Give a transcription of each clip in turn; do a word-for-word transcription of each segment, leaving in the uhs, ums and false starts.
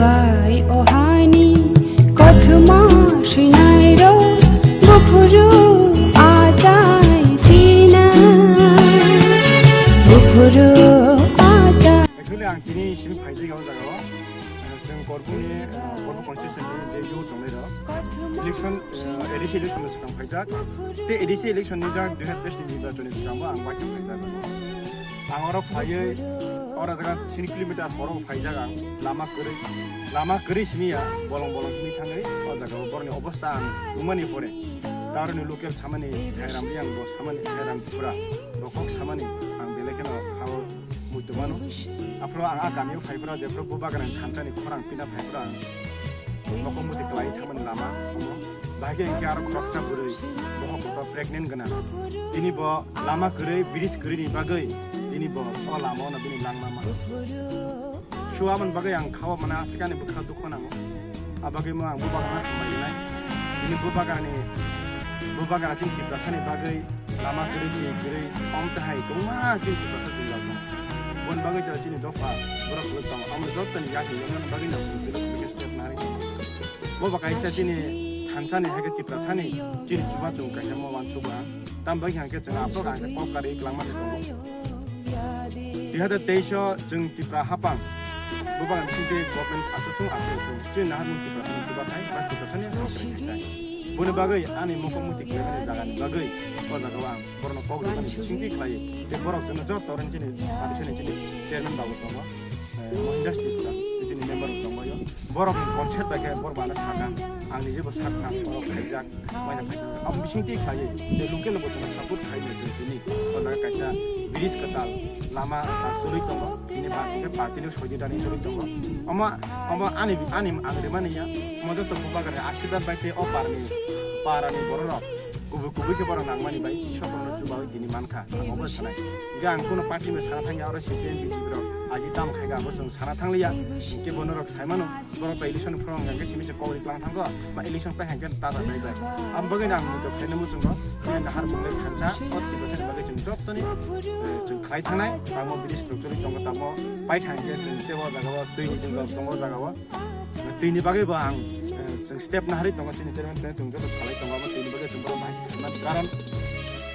Bai ohani kothoma swinairok buphuru achai sinai, buphuru achai. Actually, ang tini simi phaijak o jaga o. Chwng Korbukni, Korbuk constituency ni je youth tongnai rok. Election, A D C election ni swkang phaijak. Tei A D C election ni jak dui hazar teis ni nirbachon ni swkang bo ang bai khe phaijak. Ang oro phaiwi, oro jaga three kilometer horo phaijak ang, lama kwrwi, lama kwrwi simi ya, bolong bolong himwi thangwi, o jaga o borokni obostha ang nukmani pore, ta oroni local samani, Thairam Reang bo samani, Thairam Tripura, bo kok samani, ang belai kheno khao muitu mano. Aphuru ang a kamio phaiphuru, jephuru bubagrani thansa ni khorang pina phaiphuru ang, Nokong muti kwlai thangmani lama omo. Bahai khe hinkhe aro khoroksa bwrwi, bohok kotor pregnant gwnang. Tini bo lama kwrwi, bridge kwrwini bagwi tini bo o lama-o no bini langma mano. Suamani bagwi ang khao mane aswk ani bwkha dukho nango. Abagwi mo ang bubagrano hambai rwnai. Tini bubagrani, bubagra chini Tiprasani bagwi lama kwrwi, twi kwrwi, om tahai kwbangma chini Tiprasa jwngjal tongo. Boni bagwi to chini dopha borok kwlwk tongo. Omo jotoni yakni yoknani bagwi no chini kwlwk kwlwkhe step nari tongo. Bo ba kaisa chini thansani hai khe Tiprasani chini chubachu kaisa mo uansukha. Tam bagwi hwnkhe chwng aphuru hwnkhe kok karwi kwlangma khe tongo. Dui hazar teis o chwng Tipra haphang bubagra bisingtwi government achukthung achukthung chini naharmung Tiprasani chubathai ba Tiprasani hamkrai khaithai. Boni bagwi ani mokol muitu khlaimani jagani bagwi o jagao ang borokno kok rwmani bisingtwi khlaiwi tei borok chwngno joto rwng chini party ni chini chairman babu tongo, eh, Mohindas Tripura, tei chini member rok tongbaio. Borokni consent bai khe borok bana sakha, ang nijebo sakha, borok khaijak, maina khaijak. Abo bisingtwi khlaiwi tei local bo chwngno support khaimani chwng tini o jaga kaisa bridge kwtal lama chwlwi tongo. Bini ba hwnkhe party ni soidi dani chwlwi tongo. Omo, omo ani, ani ang rimani ya. Omo joto bubagrani asirwad bai tei o parni, parani bororok kubui kubui khe borok nangmani bai Ishwar borokno chubawi tini mankha. Ang obo sanai. Hwnkhe ang kuno party bai sana thangya, oro C P M B J P rok agi tam khaikha, abo chwng sana thangliya. Hwnkhe bonorok saimano. Borok bai election ni phorong hwnkhe simi se kok ri klang thango, ba election pai hwnkhe ta ta bai bai. Ang bagwi ang muitu khaina muchungo, chini nahar mwnglai thansa, o Tiprasani bagwi chwng jottoni, eh, chwng khlai thangnai, tamo bridge rok choli tongo, tamo pai thangkhe chwng tebo jaga o twi ni chwng tongo jaga o. Twi ni bagwi bo ang, eh, chwng step naharwi tongo, chini chairman twi ni chwng joto salai tongo, abo twi ni bagwi chwng borok bahai khaima karon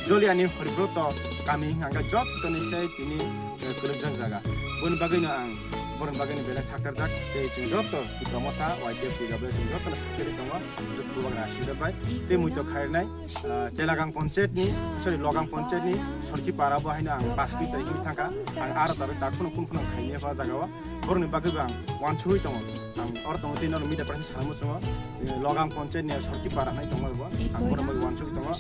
Joliani Horibroto kami hwnkhe jottoni se tini, eh, kwrwkjak jaga. Boni bagwino ang, borokni bagwino belai saktarjak, tei chwng joto Tipra Motha, Y T F T W chwng jotono saktarwi tongo, joto bubagra asirwad bai, tei muitu khairnai, ah, Chelagang Panchayat ni, sorry, Logang Panchayat ni Sorki Para bo haino ang bus pi tari himwi thangkha, ang aro taro dakhuno kun khuna khaimya o jaga o, borokni bagwi bo ang uansugwi tongo. Ang oro tongo tei norok media present sana muchungo, eh, Logang Panchayat ni Sorki Para hinwi tongo bo. Ang borok bai uansugwi tongo.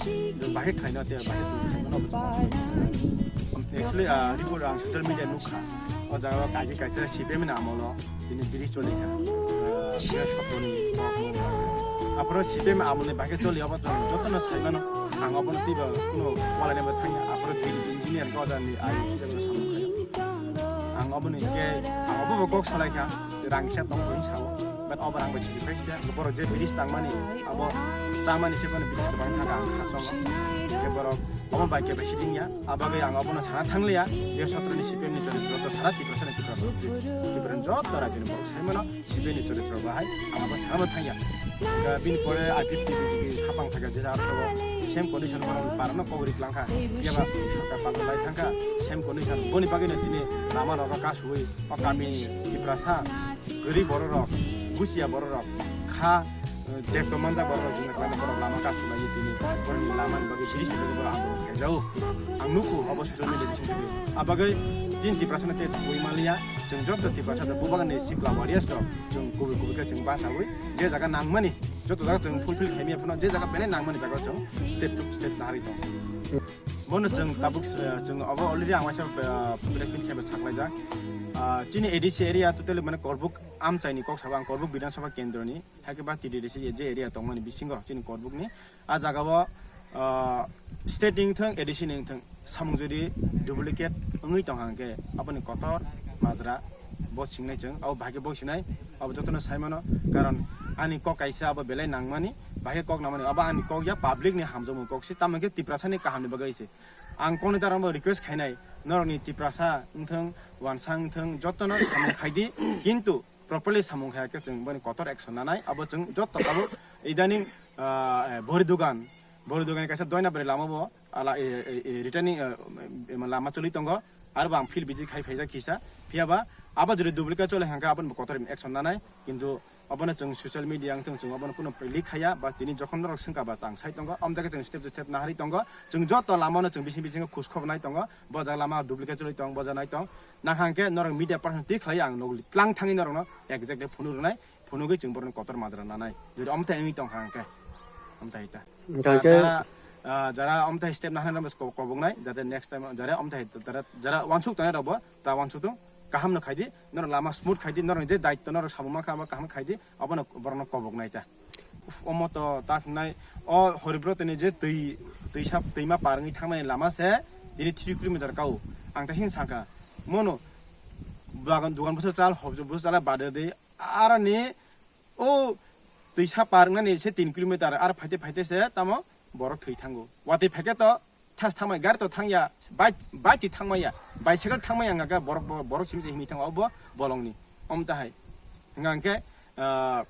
Bahai khlaino tei bahai chwng khlaino bo chwng uansugwi tongo. Actually, ah, report ang social media nukha. O jaga o kaisa kaisa C P M ni amolo tini bridge choli kha. Ah, dui hajar sotro ni. Aphuru C P M amol ni bahai choli obo jotono saimano. Ang obono teibo kuno walai naibo thangya. Aphuru engineer ko jani ai samung khayo. Ang oboni hwnkhe, ang obo bo kok salai kha, rang kisa tong tong sao, but obo rang bai sacrifice ya, borok je bridge tangmani, abo chamani se bani bridge kwbang thangkha ang khasongo, hwnkhe borok obo bai khe bai siding ya, abagwi ang obono sana thangliya, je sotroni C P M ni choritra to sara Tiprasa ni Tiprasa, Tiprasa ni joto rajyoni borok saimano, C P M ni choritra bahai ang abo sana thangya. Bini pore I P F T B J P sapang thangkha, je athro same condition borok parano kok ri klangkha, yaba sorkar pango lai thangkha, same condition boni bagwino tini lama rok kasu. O kami Tiprasa, gari bororok, busia bororok, kha, eh, dekto manjak bororok, jingna kwlaina borok lama kasu lai tini, borokni lama ni bagwi bridge ni bagwi borok andolon khaijao. Ang nukhu obo social media bising twi. Abagwi chini Tiprasa no tei thangwi manliya, chwng joto Tiprasa da bubagan ni sikla warriors rok, chwng kubui kubui khe chwng basawi, je jaga nangmani, joto jaga chwng fulfill khaimya phano, je jaga belai nangmani jaga chwng step to step naharwi tongo. Bono chwng tabuk, eh, chwng obo already ang waisa, eh, press meet khe saklaijak. Ah, chini A D C area totally mane Korbuk amchaini kok sabo ang Korbuk Bidhan Sabha kendroni, haikhe ba T D D C je area tongmani bisingo chini Korbukni. Ah, jagao, ah, state ni wngthang, A D C ni wngthang, Samung jodi duplicate wngwi tong hang khe aboni kotor majra bo singnai chwng, abo bahai khe bo sinai, abo jotono sai mano. Karon ani kok kaisa abo belai nangmani, bahai khe kok nangmani, abo ani kok ya, public ni hamjakmung kok se, tamo khe Tiprasa ni kaham ni bagwi se. Ang kok ni dara bo request khainai, norok ni Tiprasa wngthang, wansa wngthang, jotono samung khai di, kintu properly samung khaya khe chwng boni kotor action nanai, abo chwng joto abo idaning, ah, eh, Bori Dugan, Bori Dugan kaisa doina bwrwi lama bo, ala, eh, eh, eh, returning, eh, eh, lama choli tongo, aro bo ang field visit khai phaijak kisa, phiya ba abo jodi duplicate chole hangkha, aboni bo kotor action nanai, kintu obono chwng social media wngthang, chwng obono kuno leak khaya, ba tini jokhon norok swngkha ba chang sai tongo, amtake chwng step to step nahari tongo, chwng joto lamano chwng bising bisingo khuskhob nai tongo, bo jaga lama duplicate choli tong, bo jaga nai tong, nang hangkhe norok media person twi khlai ang nog tlang thangwi norokno exactly phunu rwnai, phunugwi chwng borokni kotor majra nanai. Jodi omthai wngwi tong kha hangkhe, omthai ta. Hingkha khe jara, ah, jara omthai step nahana rok ko-, koboknai, jate next time jara omthai jara, jara wansuk tongnai rokbo ta wansuk tong, kaham no khaidi, norok lama smooth khaidi, norok je daitto norok samung mankha abo kaham khaidi, abono borokno koboknai ta. Uf, omo to ta hinai, o Horibrotoni je twi, twisa, twima par wngwi thangmani lama se, tini three kilometer kao. Ang ta sini saka, mono bagan dugan bwsa chal, hobjo bwsa chal, bade de, arani o twisa par wngnani se tin kilometer, ar phaite phaite se tamo borok thwi thango. Watwi phaikhe to thas thangmai, gari to thangya, bike, bike si thangmaya, bicycle thangmaya, hwnka khe borok, borok simi se himwi thango, obo bolongni, omtahai. Hwnka hwnkhe, ah,